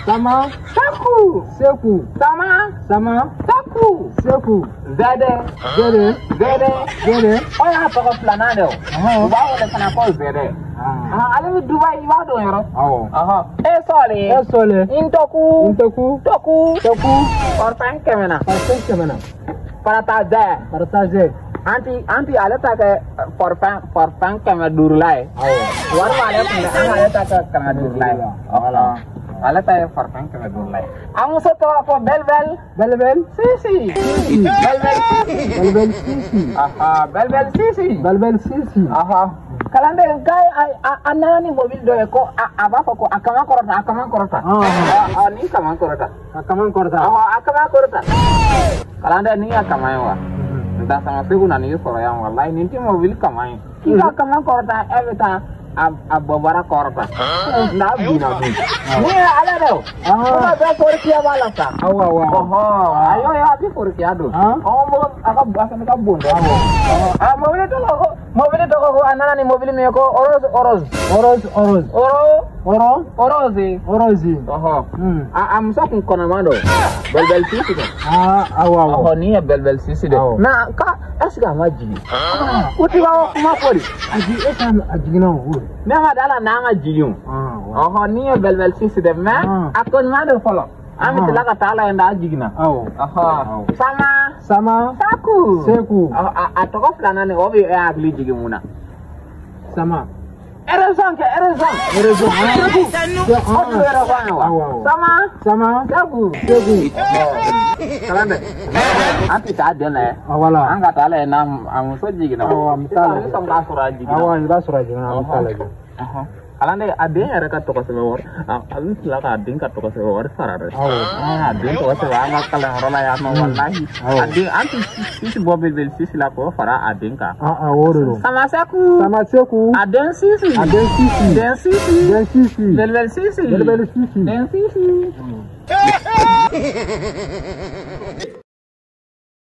Sama. Seku. Seku. Sama. Sama. Seku. Seku. Zɛdɛ. Zɛdɛ. Zɛdɛ. Zɛdɛ. O y'a tɔgɔ filanan de o. U b'a wele fana ko Zɛdɛ. Ale bɛ Dubayi, i b'a dɔn yɔrɔ. Awɔ. E sɔɔle. E sɔɔle. Ntoku. Ntoku. Toku. Toku. Parfum 100 na. Parfum 100 na. Parata zɛ. Parata zɛ. Anti ale ta kɛ parfum 500 la ye. Awɔ. Wari b'ale kun dɛ, an k'ale ta kɛ 500 la ye. Voilà. Ale ta ye parfum 500 la ye. A muso tɔgɔ ko Bɛlbɛl. Bɛlbɛl. Sisi. Bɛlbɛl Sisi. Bɛlbɛl Sisi. Aha, Bɛlbɛl Sisi. Bɛlbɛl Sisi. Aha. Kalanden k'a a nana ni mobili dɔ ye ko a b'a fɔ ko a kaman kɔrɔta, a kaman kɔrɔta. Ni kaman kɔrɔta. A kaman kɔrɔta. Ɔhɔ, a kaman kɔrɔta. Kalanden ni y'a kaman ye wa? N ta sama Segu na n'i sɔrɔ yan walayi nin tɛ mobili kaman ye. K'i ka kaman kɔrɔta e bɛ taa a bɔbara kɔrɔta. N'a binna dun. Ni ye ale de o. Kuma bɛɛ forikiya b'a la sa. Awɔ awɔ. Ɔhɔ, ayi a bɛ forikiya don. Ɔhɔ, a ka a fana ka bon dɔɔnin. A mobili tɔgɔ ko mobili tɔgɔ ko a nana ni mobili min ye ko Oroz Oroz. Oroz Oroz. Oro. Oro. Orozi. Orozi. Ɔhɔ. A muso kun kɔnɔman don. Bɛlbɛl Sisi dɛ. Awɔ awɔ. Ɔhɔ, nin ye Bɛlbɛl Sisi de. Mais ka est ce que a ma jigin? U ti ka kuma fɔ de. A jigin e ka a jiginna o. Ne ma da la n'a ma jigin o. Ɔhɔ, nin ye Bɛlbɛl Sisi de mais a kɔnɔman don fɔlɔ. An bɛ tila ka taa la yen n'a jiginna. Awɔ. Ɔhɔ. Sama. Sama. Saku. Seku. A tɔgɔ filanan nin o bɛ e hakili jigin mun na? Sama. Erezon kɛ erezon. Erezon. Seku. O tun erezon ye wa? Sama. Sama. Seku. Seku. Kalanden an tɛ taa den lajɛ. Wala. An ka taa lajɛ n'a a muso jiginna. Awɔ, an bɛ taa lajɛ. Sisan an bɛ sɔn k'a sɔrɔ a jiginna. Awɔ, i b'a sɔrɔ a jiginna, an bɛ taa lajɛ. Kalanden a den yɛrɛ ka tɔgɔ sɛbɛn wari a bɛ tila k'a den ka tɔgɔ sɛbɛn wari sara dɛ. Awɔ. A den tɔgɔ sɛbɛn an ka kalanyɔrɔ la yan nɔ walahi. A den an tɛ Sisi bɔ Bɛlbɛl Sisi la k'o fara a den kan. Awɔ o de don. Sama Seku. Sama Seku. A den Sisi. A den Sisi. Den Sisi. Den Sisi. Bɛlbɛl Sisi. Bɛlbɛl Sisi. Den Sisi.